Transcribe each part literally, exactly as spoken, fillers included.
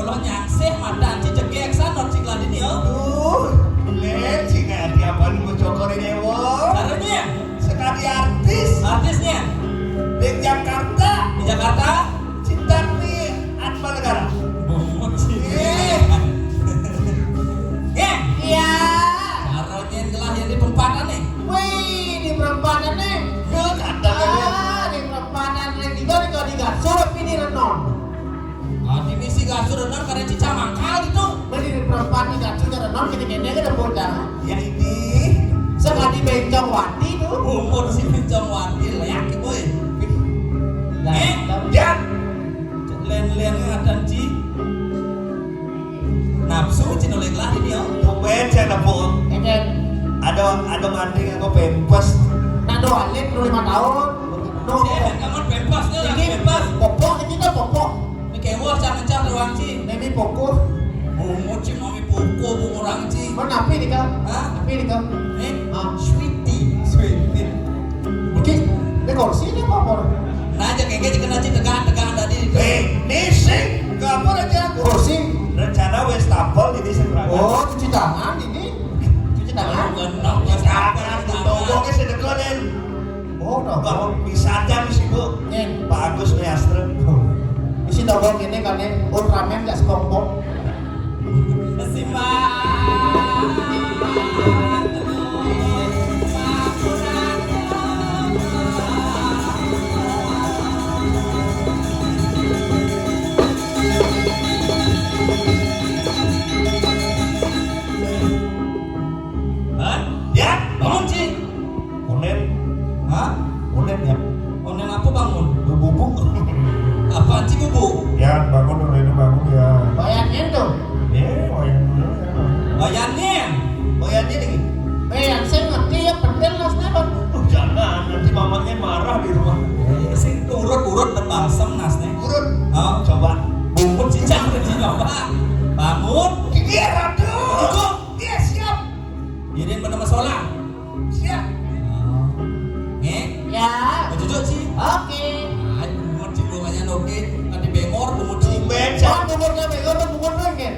Lo nyangsih mata anci jegek san, non si Gladin ya. Duh, Len, si Gladin apa lu mau cokorin ewo? Caranya? Sekali artis. Artisnya? Di Jakarta. Di Jakarta? Cinta nih, Atma Negara. Bungut sih. Eh. Ya. Iya. Caranya gelah yang di perempatan nih. Wih, di perempatan nih. Yo, kata. Ah, di perempatan nih. Tiga nih kalau di Gasur, ini renon. Ah, di misi Gasur renon karena cicamangkal gitu. Beli di perempatan di Gasur renon, kita kene ke depan dah. Ya ini. Sekali bencong wati tuh. Umur si bencong wati, leak, boy. Eh, ya. Len-len ngatan, Ci. Nafsu, Ci, noleh lah ini, ya. Tumben, saya nepuk. Ada, ada manding aku pempes. Nah, doa Len, dua lima tahun. No. Saya kan kamu pempes, nih, ini pempes. Popok, ini tuh popok. Ini kayak wah, jangan-jangan doang, Ci. Ini popok. Bungut, Ci, mami popok, bungut orang, Ci. Mana api nih, Kak? Hah? Api nih, Kak? Eh? Ah. Sweetie. Sweetie. Oke, ini kursi ini apa, Bor? Nah, aja kayak gitu, kena Ci, tegang, tegang tadi. Eh, ini sih, ke apa aja? Kursi. Rencana wastafel ini sih, Bro. Oh, cuci tangan ini. Cuci tangan. Bukan, no, wastafel, wastafel. Tonggoke sing dekonin. Oh, no. Kalau bisa aja di situ. Nih. Bagus nih, Astro. Isi tonggo ini kan, nih, Ultraman nggak sekelompok. Simbah. Hah? Ya, bangun, Ci. Onen. Hah? Onen ya. Onen apa bangun? Bubuk. Apaan sih bubuk? Ya, bangun, Onen bangun ya. Wayannya tuh. Eh, wayan dulu ya. Wayannya? Wayannya nih. Eh, yang saya ngerti ya, pentil nasnya, Bang. Oh, jangan, nanti mamanya marah di rumah. Eh, sing urut-urut dan balsem nasnya. Urut. Oh, coba. Bungut sih, jangan sih, coba. Bangun. Iya, Ratu. Duduk. Iya, siap. Jadi, pada masalah. Siap. Oh. Nge? Ya. Mau jujur, Ci? Oke. Ah, bungut, Ci, bungannya oke. Tadi bengor, bungut, Ci. Tumben, Ci. Oh, bengornya bengor, bungut pengen.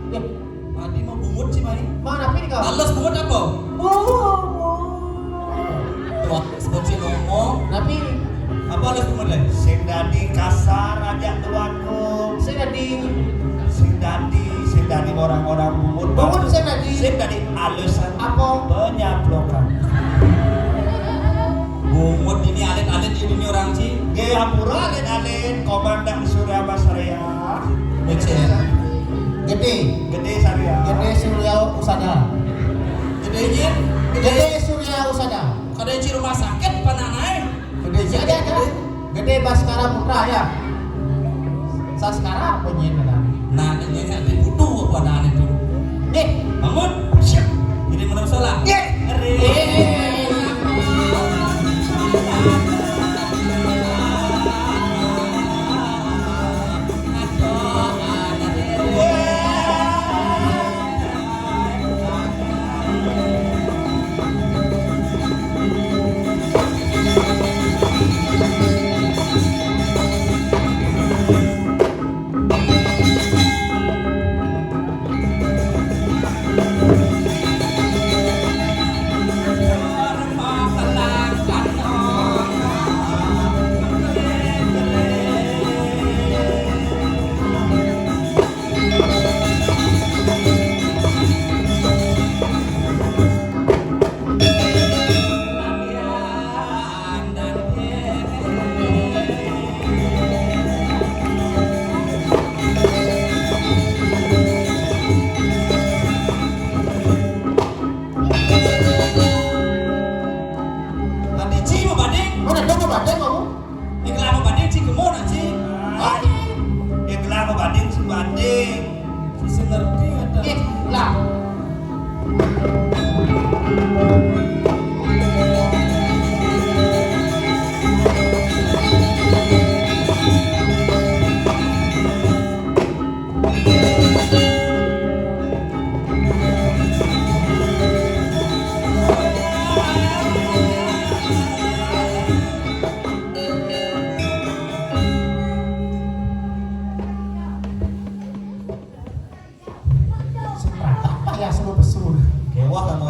Loh, tadi mau bungut, Ci, mai. Mana, Pi, kau? Alas bungut apa? Bungut. Tuh, sebut, Ci, ngomong. Tapi apa alas bungut, Le? Sing dadi kasar aja tuanku. Sing dadi. Sing dadi, sing dadi orang-orang bungut. Bungut sing dadi. Sing dadi alusan. Apa? Penyaplokan. Bungut ini alit-alit ini orang, Ci. Nggih, ampura alit-alit, Komandan Surya Basria. Becek. Gede. Gede Surya. Gede Surya Usada. Gedenya? Gede Surya Usada. Kada, Ci, rumah sakit, pananai. Gede Gede, gede, gede. Gede Baskara Putra ya. Saskara apa nyen, nah? Nah, nyen, nyen, dibutuh apa, nah, itu? Nih, bangun. Siap. Jadi menurut salah. Ye. Ngeri. Ye.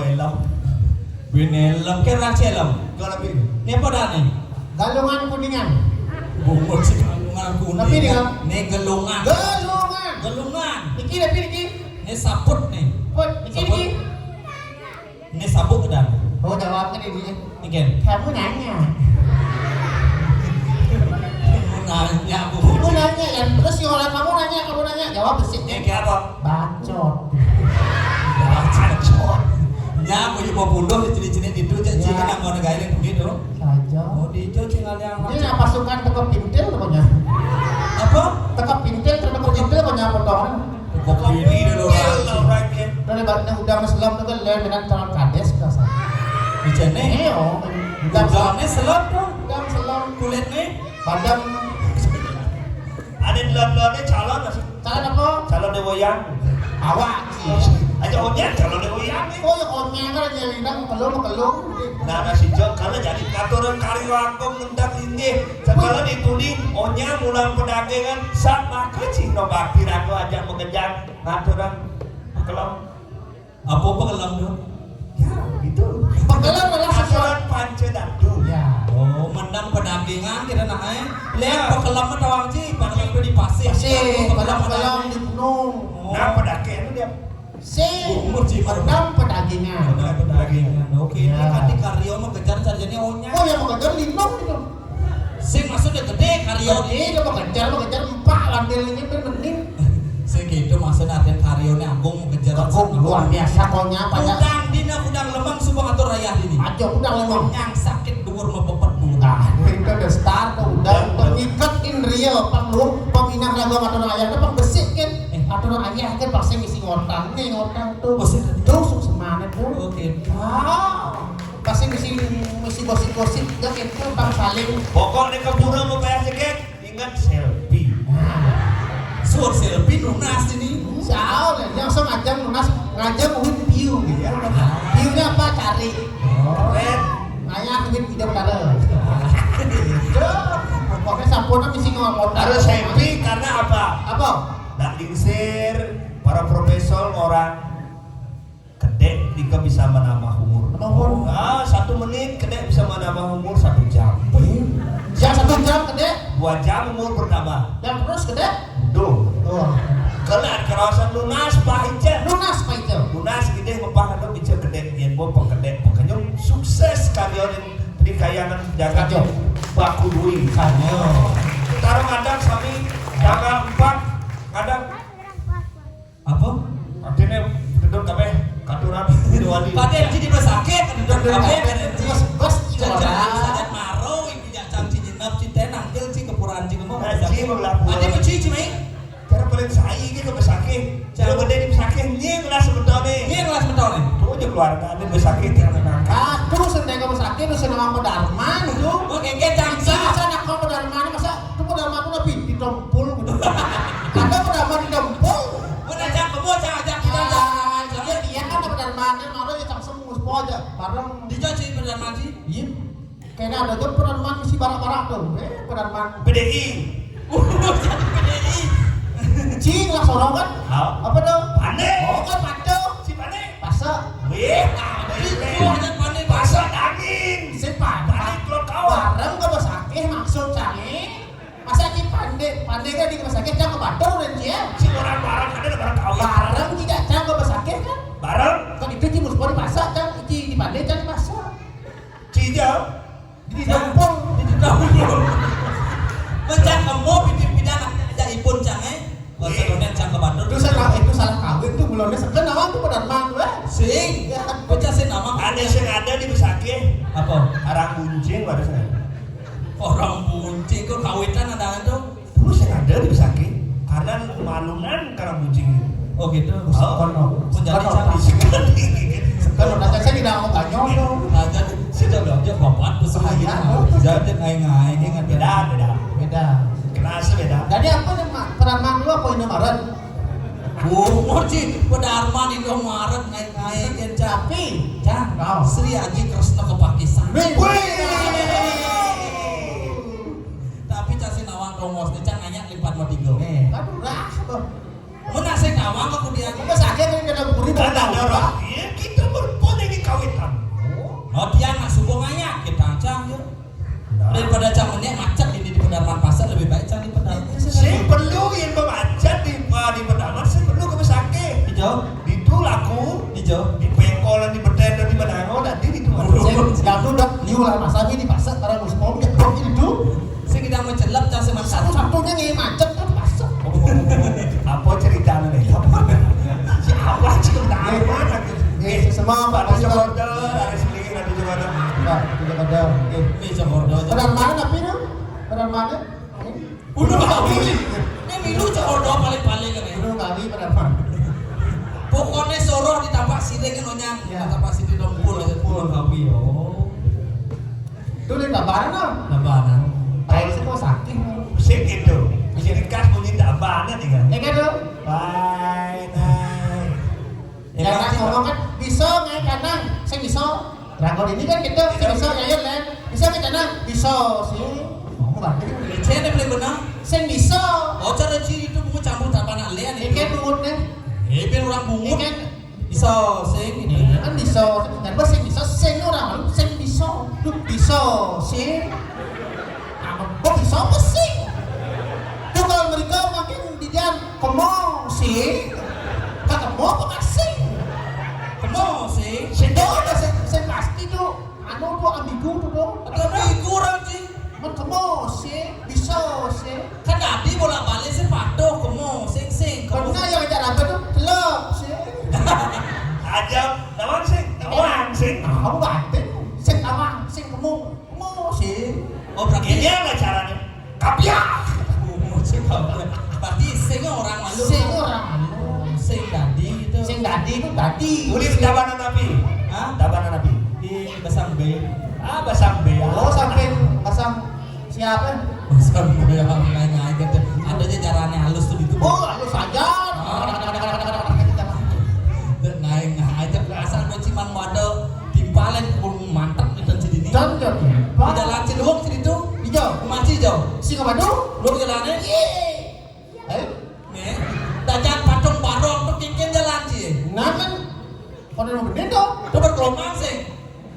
Helm. Bin helm, kan orang helm. Kalau bin. Ni apa dah ni? Galungan Kuningan. Bungut sih galungan Kuningan. Tapi dia Ni gelungan. Galungan. Gelungan. Niki, tapi niki. Ni saput ni. Put, niki, Saput. Niki. Ni sabuk dah. Oh, jawabnya dia ni. Niki. Kamu nanya. Kamu nanya, Bu. Kamu nanya, ya. Terus si orang kamu nanya, kamu nanya. Jawab besi. Niki apa? Bacot. Bacot. Nya, aku juga bodoh di sini-sini gitu, cek Ya. Cina mau negain begitu. Saja. Oh, di itu sih nggak ada yang Ini pasukan teka pintil pokoknya. Apa? Teka pintil, teka pintil pokoknya potongan. Teka pintil, orang. Dari badannya udang selom tu kan, lain dengan calon kades, biasa. Di sini? Eh, oh. Udang Udangnya selom tu. Udang selom. Kulitnya? Badan. Ada dalam-dalamnya calon, masih Calon apa? Calon dewa yang. Awak, Ci. Aja onyang calon dewa yang ni. Oh, ya onyang kan aja lidang, kelung, kelung. Nah, nasi jok kalau jadi katuran karyo agung ngendak linggih. Sekala dituni, onyang mulang pedagangan, sak maka cihno bakti raga ajak mengejar ngaturan pekelem. Apa pekelem tu? Ya, gitu. Pekelem adalah sesuatu. Aturan panca datu. Ya. Oh, menang pedagangan kita nak, eh. Lihat Ya. Pekelem tawang, Ci, pekelem tu di pasir. Pasir, pekelem pedagang di gunung. Oh. Nah, pedagang tu dia. Si Umur, Ci, menang pedagangan. Menang pedagangan. Oke, ini Ya. Kan di karyo mengejar sarjana onyang. Oh, ya, mengejar lima gitu. Sing maksudnya gede karyo. Gede, dia mengejar, mengejar empat, ambil ini pun mending. Sing gitu maksudnya ada karyone agung mengejar. Agung, luar biasa, konya, banyak. Udang dina udang lemeng suba atur ayah dini. Aja udang lemeng. Yang sakit dhuwur mepepet dhuwur. Nah, itu the star tuh, udang pengikat indria, pang lu, pang inang raga atur ayah, pang besik kan. Eh. Atur ayah kan pasti ngisi ngotang, nih ngotang tuh. Oh, sih. Terus semangat tuh. Oke. Wah. Pasti mesti, mesti gosip-gosip, dah gitu, bang saling. Pokoknya keburu mau bayar sekian, ingat selfie. Nah, suruh selfie nunas ini. Soalnya langsung aja nunas, ngajak duit piu gitu ya. Piunya apa? Cari. Keren. Nanya duit tidak benar. Itu. Pokoknya sampurna mesti ngomong. Harus happy karena apa? Apa? Nak diusir para profesor orang. Kedek nika bisa menambah umur. Menambah umur. Ah, satu menit kedek bisa menambah umur satu jam. Wih. Ya, satu jam kedek. Dua jam umur bertambah. Yang terus kedek. Duh. Oh. Kena kerasan nunas pah ica. Nunas pah ica. Nunas gede ngepah anu ica kedek yen bo pekedek pekenyum sukses karya ning perikayangan jagat Ajo. Baku dui. Ajo. Tarung adat sami tanggal empat ada Apa? Artinya gedung kabeh katuran di wali. Pada N G di Besakih, gedung kabeh, N G. Bos, bos, Jajan, orang. Jajan maro, ibu jacang ci nyenap, ci tenang, gel ci kepuran, ci kemau. Nah, ci mau laku. Ada apa ci, ci, mai? Cara paling sai ini ke Besakih. Cara gede di Besakih, ini gelas betul nih. Ini gelas betul nih. Tuh aja keluarga ini Besakih, cara tenang. Ah, terus nanti ke Besakih, terus nama Pedarman itu. Oh, kengke jangsa. Masa anak kau Pedarman, masa itu Pedarman tuh lebih di Dempul gitu. Ada Pedarman di Dempul. Mun ajak kebo, cang ajak kita, cang. Ah, cang. Iya, iya, kan ada Pedarman, kan malu ya, cang semu, sepo aja. Bareng. Di Jawa sih Pedarman sih. Iya. Kayaknya ada tuh Pedarman isi barak-barak tuh. Eh, Pedarman. P D I. Uh, jadi P D I. Cing lah sorong kan? Hah? Apa tuh? Pandai. Oh, kan Padang. Si Pandai. Pasa. Wih, Pandai. Itu ada Pandai. Pasa daging. Si Pandai. Pandai keluar kawan. Bareng ke Besakih maksud cang. Masa Ci Pandai, Pandai kan di Besakih, cang ke Batur dan Ci ya? Si orang bareng ada bareng kawin. Bareng tidak cang ke Besakih kan? Bareng. Kan itu Ci muspon di pasar, cang, Ci di Pandai, cang di pasar. Ci aja. Di Dempul. Di Dempul. Mencang kemo, pipin pindah, aja ipun cang, eh. Kalau Iya. Sebenarnya cang ke Batur. Itu salah, itu salah kawin tuh, belum ada seken awang tuh Pedarman tuh, eh. Sing. Ya. Pecah sih nama. Ada sing ada di Besakih. Apa? Orang Bunjing, ada sing. Orang Bunjing kok kawitan ada itu? Terus yang ada di Besakih karena malunan karena Bunjing. Oh gitu. Oh. Kono. Menjadi kono. Cantik. Kalau nanti saya tidak mau tanya lo. Nah, jadi sudah belanja bapak tuh saya. Jadi ngai-ngai ingat beda, beda. Beda. Kerasa beda. Jadi apa nih, Mak? Peran Mang lu apa ini Maret? Oh, Ci, Pedarman Indomaret ngai-ngai kan, Cang. Tapi, Cang, Sri Aji Kresna kepakisan. Wih. Tapi Cang sing nawang rongos, Cang nanya lipat mau tiga. Eh, aduh, lah. Mun sing nawang aku dia. Apa sakit kan kena buri. Kan ada orang. Iya, kita berpun yang Oh, dia nak subuh ngayak kita cang yuk. Daripada cang menek macet ini di Pedarman Pasar, lebih baik cang di Pedarman. Sing perlu yang macet di, di Pedarman, sing perlu ke sakit. Hijau. Di tu laku, hijau. Di pengkolan, di beten, di Menango, dan di itu. Sing, sing dulu dah, liu lah masa ini di pasar, para musim mau dia pergi itu. Sing kita mencelep, cang sing macet. Satu-satunya yang macet tuh di pasar. Apa ceritanya nih? Apa? Siapa sih? Dari mana? Eh, semua Pak Jokowi, dari sini, dari Jokowi. Nah, itu Jokowi. Oke. Ini Jokowi. Pedarman mana, Pi, no? Pedarman mana? Gunung Kawi. Ini milu Jokowi paling-paling ini. Gunung Kawi, Pedarman. Pokoknya soroh di tapak sirih kan onyang. Ya. Tapak sirih dongkul aja. Gunung Kawi, oh. Itu di Tabanan, no? Tabanan. Tai sih kok sakit. Sing gitu. Sing dikas bunyi Tabanan nih kan. Ya kan, tuh? Bye, nah. Jangan ngomong kan, bisa ngai kanang, sing bisa. Ragon ini kan kita, sing bisa ngai len. Bisa ngai kanang, bisa sih. Ngomong apa? Leceh deh, beli benang. Sing bisa. Oh, cara ci itu buku campur tak panak len ini itu. Kan bungut nih. Eh, biar orang bungut. Ini kan bisa sing ini. Kan bisa. Dan pas sing bisa, sing orang lu, sing bisa. Lu bisa sih. Nah, kok bisa apa sih? Tuh kalau mereka makin di dia kemo sih. Kak kemo apa kasih? Kemo sih. Sing ada sing, sing pasti tuh. Anu tuh ambigu tuh dong. Ada ambigu orang sih. Men kemo sih, bisa sih. Kan tadi bolak-balik sih patuh kemo, sing sing. Kemo. Karena yang ajak rapat tuh celok sih. Aja, tawang sing, tawang sing. Tahu batin, sing tawang, sing kemo. Kemo sih. Oh, berarti ini apa caranya? Kapiak. Kemo sih kapiak. Berarti sing orang malu. Sing orang malu. Sing dadi gitu. Sing dadi itu dadi. Uli Tabanan Api. Hah? Tabanan Api. Di Basang B. Ah, Basang B. Oh, sampai Basang siapa? Basang B, apa nanya aja tuh. Ada aja caranya halus tuh gitu. Oh, halus aja. Naik aja asal beci mang waduh timpalen kebun mantap itu jadi ini. Dan jadi. Di jalan Ciluwuk sini tuh. Hijau. Masih hijau. Singa Badu. Lu jalannya. Iya. Eh? Nih. Tajak patung barong tuh kingkin jalan sih. Nah kan. Pada mau bener tuh. Tuh bergelombang sih.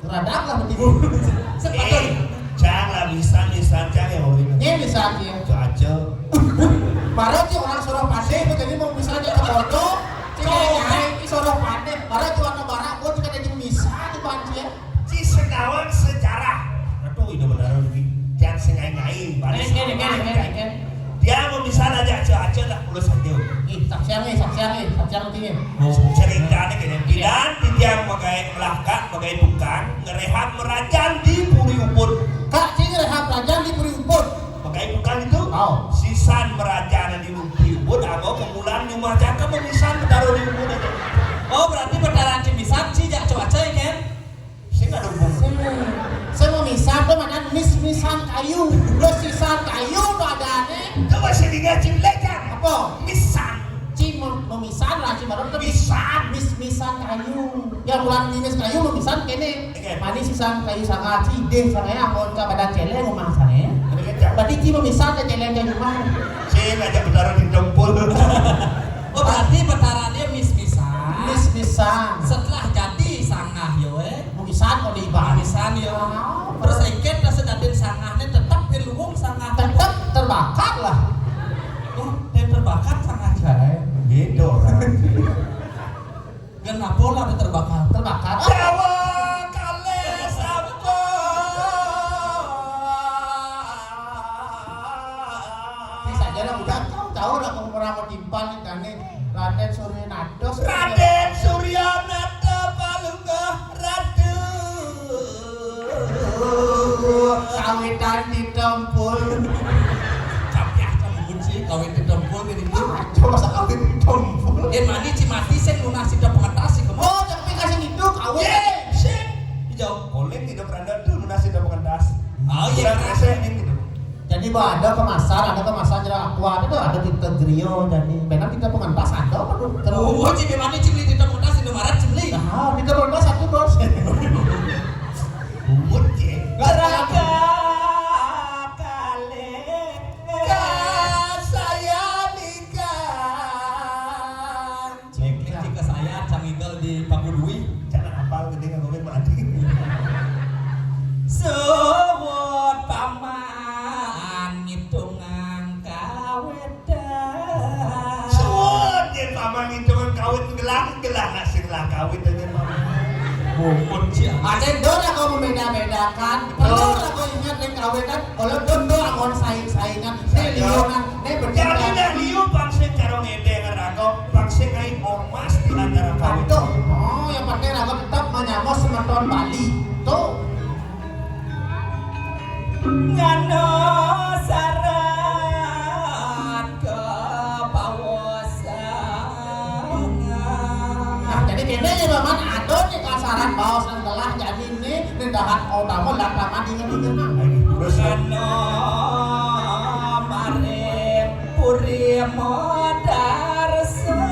Radang lah begitu. Sepatu. Eh, cang lah bisa, bisa cang ya mau ini. Ini bisa ya. Itu aja. Baru sih orang suruh pasir, jadi mau bisa aja ke foto. Cek nyai, ini suruh pasir. Baru sih warna barak, gua juga ada bisa tuh banci ya. Ci sekawan sejarah. Aduh, ini benar lagi. Jangan sengai-ngai, balik. Ini, ini, ini, ini, ini. Dia mau bisa aja, aja, aja, tak perlu saja. Ih, saksian nih, saksian nih, saksian nih. Oh. Ceritanya gini, bidan titiang makai melakak, makai tukang, ngerehab merajan di Puri Ubud. Kak, sing ngerehab merajan di Puri Ubud. Makai tukang itu, oh. Sisan merajan di Puri Ubud, aku kemulan nyumah jaka memisan betaruh di Ubud aja. Oh, berarti betaran cimisan, si jak cuaca ya, kan? Sing ada hubungan. Sing, sing memisan tuh mana mis-misan kayu. Lo sisan kayu tuh ada aneh. Coba sing dengar cing belajar. Apa? Misan. Ci mem-, memisan lah, ci baru tuh misan. Mis-misan kayu. Ya, bulan mimis kayu, memisan kene. Oke. Manis sisan kayu sangat, ci deh, sangat ya, mau ke badan celeng rumah sana. Oke, Cak. Berarti ci memisan ke celeng ke rumah. Ci ngajak betaran di dempul. Oh, berarti betarannya mis-misan. Mis-misan. Setelah jadi sangah, yo, eh. Memisan kok di Bali. Memisan, yo. Ah. Terus engket rasa datin sangahnya tetap di luwung sangah. Tetap terbakar lah. Oh, yang terbakar sangah. Saya gitu. Kenapa lah ada terbakar? Terbakar. Jawa kalih sampun. Bisa aja lah, udah tahu, tahu lah kamu orang mau timpal nih, Dani. Raden Surya Nados. Raden Surya Nata Palungguh Ratu. Kawitan ditempul. Tapi apa mungkin sih kawin ditempul gini gitu? Coba sekawin ditempul. Eh, mani ci mati sing lunas sida pengentas sing kemo. Oh, tapi kasih itu kawin. Ye, sing. Hijau. Kolek tidak berada tuh lunas sida pengentas. Oh, iya. Kurang S M gitu. Jadi, bah, ada kemasan, ada kemasan, jadi aku ada tuh, ada kita griyo, jadi benar kita pengentas ada apa tuh? Oh, ci mani ci beli kita pengentas Indomaret ci beli. Nah, kita pengentas satu dos. Bungut ya. Gerakan kalih. Kasayan ikan. Cek, cek ke saya, cang igal di Pakudui. Jangan apal gede nggak mungkin mati. Gelah nak sing lah kawin dengan mama. Bungut sia. Ada dora kau membeda-bedakan. Perlu lah kau ingat ning kawinan. Kalau dodo angon saing-saingan. Nih liunan. Nih jadi bejalan. Dah liu bangsa cara ngedeng raga. Bangsa kain ormas di antara kawin. Aduh. Oh, yang penting raga tetap menyambut semeton Bali. Tuh. Ngano syarat kepawosangan. Nah, jadi kene ya, Paman, ada nih kasaran baos nang telah jadi nih, nih dahat utama lah Paman inget-inget, nah. Terus? Ngano mare puri modarsa.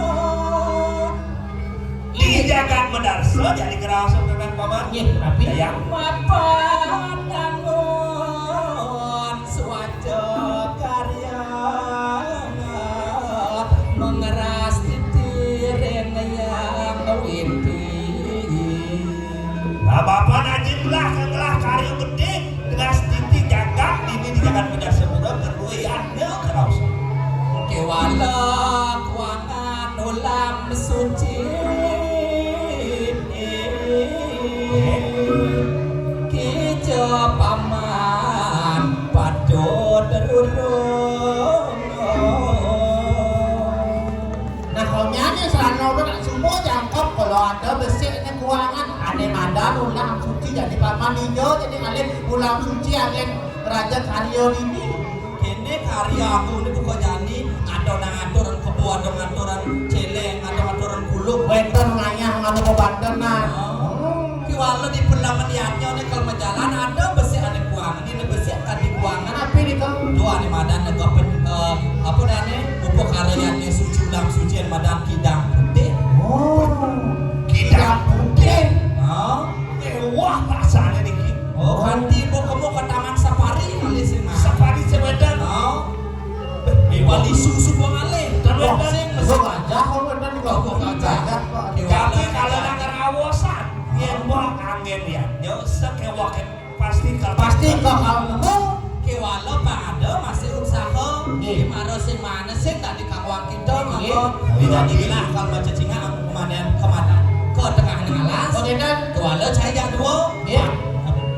Di jagat Medarsa jadi kerasa dengan Paman. Nggih, tapi yang mapan nangun suaca karya mengeras titi ring yang witi. Lah Bapak najib lah ke ngelah karya gedé, gelas titi jagat ini di jagat Medarsa Pura kedua yadnya kerasa. Kewala kuangan ulam suci. Kija paman pada derurung. Nah, konyane sarana udah nak semua jangkep kalau ada besik ini kuangan, ane madan ulam suci jadi paman ijo jadi alih ulam suci agen raja karya ini. Kene karya aku ini buka jani, ada nang aturan kebo, ada aturan celeng, ada aturan kuluk. Wénten ngayah nganu bebanten nah. Oh. Ki wala di pelamen yadnya ne kalau majalan ada besik ane kuangan, ini besik tadi kuangan. Apa ini kau? Tuh ane madan nego pen, eh, apa dane? Upakara yadnya suci ulam suci ane madan kidang putih. Oh. Kidang putih. Oh. Eh, wah, rasanya niki. Oh, kanti bu kemu ke Taman Safari kali sih, Mas. Safari Cewétan. Oh. Di Bali susu buang alih. Wah, sing gua gajah, kau kan di bawah gajah. Tapi kalau nang ngerawosan, yen buang angin ya, ya usah kewak pasti kalau pasti kau kalau nemu. Kewala pada masih usaha. Nggih. Di maro sing mana sing tak dikawang kita, nggih. Maka tidak dilah kalau macam singa aku kemana kemana ke tengah alas. Oh, tidak. Kewala cahaya dua. Nggih.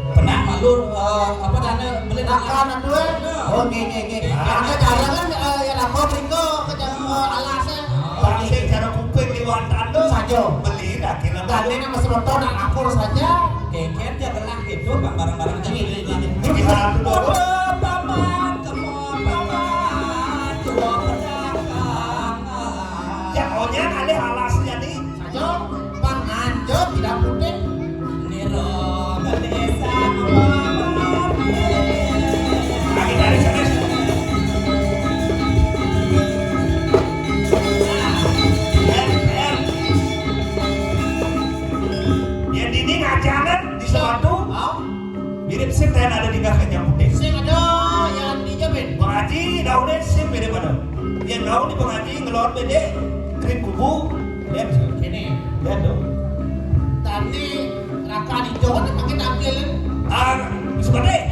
Pernah malu, eh, apa dana beli makan dua. Oh, nggih, nggih, nggih. Ada cara kan, eh, ya lapor minggu ke jam, eh, alasnya. Bangsa cara kuping liwat tanduk. Saja. Beli dah kira. Dan ini masih betul nak akur saja. Keket ya gelah gitu, Bang, barang-barang jadi. Ini bisa tuh. Paman, kemo paman, dua pedagang. Ya, onya kali alasnya nih. Saja, Bang Anjo tidak putih. Niro, Ganesha, Mama, Mama. Lagi dari sana. Nah, R, R. Ya, dini ngajangan di sepatu. Mirip sing ten ada di kaki nyamputé. Sing ada yang dijepit. Pengaji daunnya sing mirip ada. Yang daun di pengaji ngelor bedé krim kubu. Lihat sih. Ini. Lihat dong. Tadi raka di Johor dipakai tampil. Ah, sebenarnya